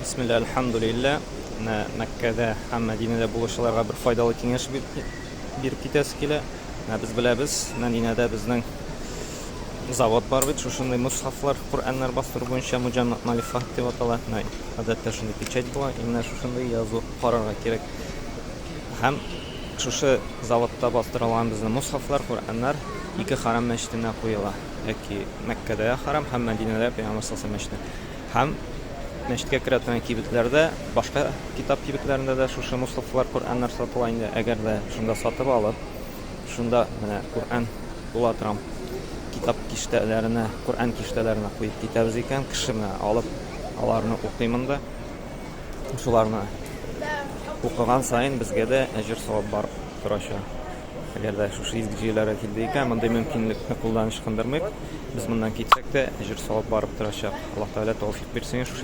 Бисмилла, әлхәмдүлиллә. Менә Мәккәдә һәм Мәдинәдә булучыларга бер файдалы киңәш биреп китәсе килә. Менә без беләбез, Мәдинәдә безнең завод бар бит, шушындый мусхафлар, Коръәннәр бастыру буенча Муҗамма Малик Фахд дип атала. Менә гадәттә шундый печать була, и менә шушындый язу карарга кирәк. Һәм шушы заводта бастырылган безнең мусхафлар, Коръәннәр ике харам мәчетенә куела. Яки Мәккәдә харам һәм Мәдинәдә Пәйгамбәр саллаллаһу алейһи мәчете. Һәм мәчеткә керә торган кибетләрдә, башка китап кибетләрендә дә шушы мусхафлар, Коръәннәр сатыла инде. Әгәр дә шунда сатып алып, шунда менә Коръән була торган китап киштәләренә, Коръән киштәләренә куеп китәбез икән, кеше менә алып аларны укый монда. Шуларны укыган саен безгә дә әҗер-савап барып торачак. Әгәр дә шушы изге җирләргә килде икән, мондый мөмкинлекне кулдан ычкындырмыйк. Без моннан китсәк тә, әҗер-савап барып торачак. Аллаһ Тәгалә тәүфик бирсен шушы.